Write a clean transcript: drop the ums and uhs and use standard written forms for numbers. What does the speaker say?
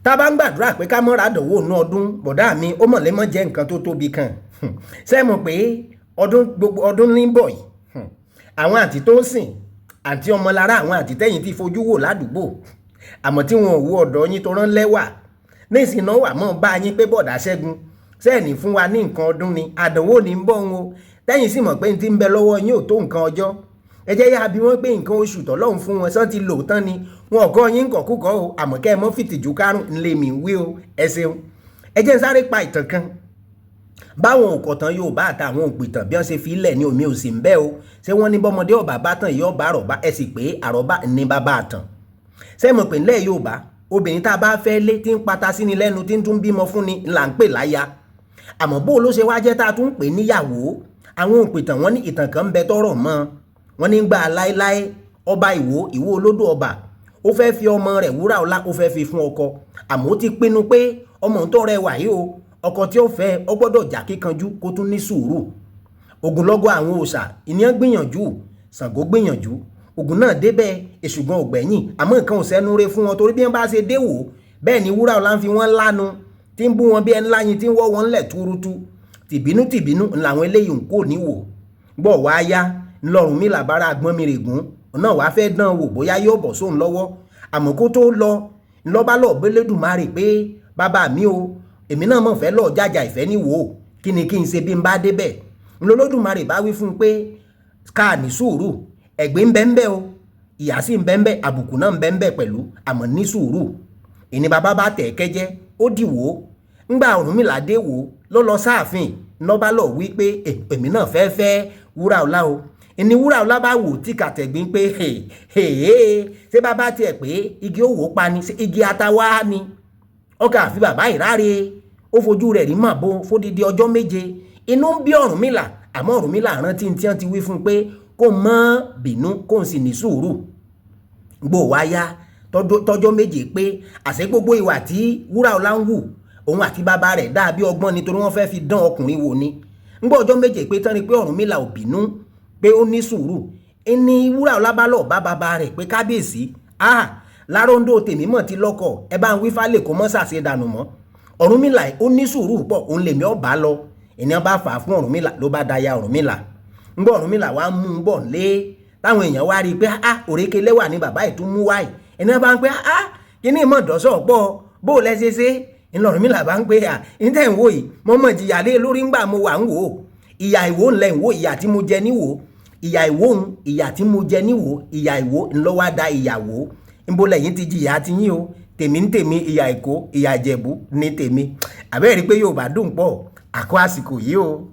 Tá a bá ń gbàdúrà pé ká mọ́ra àdánwò nú ọdún, bọ̀dá mi, ó mọ̀lẹ́ mọ́ jẹ́ nǹkan tó tóbi kan. Ṣé mọ̀ pé ọdún gbogbo ọdún ní bọ̀ yìí, àwọn àǹtí tó ń sìn àǹtí ọmọlára, àwọn àǹtí tẹ́yìn ti fojú wò ládùúgbò àmọ́ tí wọn ò wo ọ̀dọ̀ yín tó rán lẹ́wà nísìnyí náà, wà mọ́ bá yín pé, "Bọ̀dá Ṣẹ́gun, sẹ́ẹ̀ní fún wa ní nǹkan ọdún ni? Àdánwò ní ń bọ̀ ń o." Tẹ́yìn sì mọ̀ pé n ti ń bẹ lọ́wọ́ yín ò tó nǹkan ọjọ́. Ẹ jẹ́ yá bí wọ́n pé nǹkan oṣù tọ́lọ́hún fún wọn sán ti lò tán ni. Wọn ò kọ́ yín kọ̀kúkọ́ o, àmọ́ kẹ́ ẹ mọ́ fìtìjú kárùn ńlẹ̀ mi wí o. Ẹ ṣeun. Ẹ jẹ́ ń sáré pa ìtàn kan báwọn òkọ̀tàn Yorùbá àtàwọn òpìtàn bí wọ́n ṣe fi ilẹ̀ ní omi ò sì ń bẹ́ o. Ṣé wọ́n ní bọ́mọdé ọ̀bà bá tàn yọ bá àrọ̀bá? Ẹ sì pé àrọ̀bá ní bàbá àtàn. Ṣé mọ̀ pé ńlẹ̀ Yorùbá, obìnrin tá a bá fẹ́ lé tí ń pata sí ni lẹ́nu, tí ń tún bímọ fún ni là ń pè láya? Àmọ́ bó ló ṣe wá jẹ́ tá a tún pè níyàwó? Àwọn òpìtàn wọn ní ìtàn kan ń bẹ tọrọ mọ́. Wọn ní gbà láéláé, ọba Ìwó, Ìwó olódò ọba, ó fẹ́ fi ọmọ rẹ̀ Wúràọlá, ó fẹ́ fi fún ọkọ. Àmọ́ ó ti pinnu pé ọmọ tó rẹwà yìí o, ọkọ tí ó fẹ́ ọ gbọ́dọ̀ jà kíkanjú, kó tún ní sùúrù. Ogunlọ́gọ̀ àwọn òòṣà ìníyàn gbìyànjú, Ṣàngó gbìyànjú, Ògún náà débẹ̀, Èṣù gan ògbẹ́yìn, àmọ́ nǹkan ò sẹ́nu re fún wọn, torí bí wọ́n bá ṣe dé wò bẹ́ẹ̀ ni Wúràọlá ń fi wọ́n lánu, tí ń bú wọn bí ẹni láyin, tí ń wọ́ wọn ńlẹ̀ túrútú. Tìbínú tìbínú làwọn eléyìí ń kó níwò gbọ́. Wá yá, ńlọrùn làbára agbọ́n mi règún náà wàá fẹ́ dán wò bóyá yóò bọ̀ sóun lọ́wọ́. Àmọ́ kó tó lọ, ńlọ́bá lọ bẹ́lẹ́dùmarè pé, "Bàbá mi o, èmi náà mọ̀ fẹ́ lọ́ọ́ jàjà ìfẹ́ níwò, kí ni kí n ṣe bí n bá débẹ̀?" Ńlọlọ́dùmarè bá wí fún un pé ká ní sùúrù, ẹ̀gbin ń bẹ ń bẹ o, ìyà sì ń bẹ ń bẹ, àbùkù náà ń bẹ ń bẹ pẹ̀lú, àmọ́ ní sùúrù. Ìní bàbá bá tẹ̀ kẹ́jẹ́, ó dìwò. Ńgbà Ọ̀rúnmìlà dé wò ló lọ sáàfin, lọ́ba lọ wí pé, "Èmi náà fẹ́ fẹ́ Wúràọlá o." Ìní Wúràọlá bá wò tí kàtẹ́gbín pé, "Ṣé bàbá tiẹ̀ pé igi òwò pa ni? Igi atawá ni?" Ọkà àfi bàbá ìráre, ó fojú rẹ̀ rí màbo fódìdí ọjọ́ 7. Inú ń bí Ọ̀rúnmìlà, àmọ́ Ọ̀rúnmìlà rántí tí wọ́n ti wí fún un pé kó mọ́ bínú, kó sì ní sùúrù. Gbò wá yá, tọ́jọ́ 7 pé, àṣẹ gbogbo ìwà tí Wúràọlá ń wù, òun àti bàbá rẹ̀ dàbí ọgbọ́n nítorí wọ́n fẹ́ẹ́ fi dán ọkùnrin wò ni. Ńgbọ́ ọjọ́ 7 pé tán ni pé Ọ̀rúnmìlà ò bínú, pé ó ní sùúrù, ẹni Wúràọlá bá lọ bá bàbá rẹ̀ pé, "Kábíyèsí, ah, Láróńdó tèmi mọ̀ ti lọ́kọ̀, ẹ bá ń wí fálè kó mọ́ sàṣe dànù mọ́. Ọ̀rúnmìlà ó ní sùúrù pọ̀, òun lèmi ọ̀bá lọ." Ènìyàn bá fà á fún Ọ̀rúnmìlà, ló bá daya Ọ̀rúnmìlà. Ńgbọ́ Ọ̀rúnmìlà wá mú un bọ̀ lé, táwọn èèyàn wá rí i pé, ah, òrékelé lẹ́wà ni bàbá ìtún mú wáyìí. Ènìyàn bá ń pẹ́, ah, kíní ìmọ̀ dọ́sọ̀ pọ̀, bó o lẹ́ ṣe ṣe? Ńlọrọ̀mìlà bá ń pè à ń tẹ̀ ń wò yìí, mo mọ̀ jìyà lé lórí ńgbà mo wà ń wò ó. Ìyà ìwò ńlẹ̀ ń wò, ìyà tí mo jẹ níwò, ìyà ìwò ń, ìyà tí mo jẹ níwò, ìyà ìwò ńlọ́wọ́ da ìyàwó. Ńbo lẹ́yìn ti jìyà ti yín o? Tèmi ń tèmi, ìyà Èkó, ìyà Ìjẹ̀bú ní tèmi. Àbẹ́ẹ̀rí pé Yorùbá dùn pọ̀. Àkó àsìkò yìí o.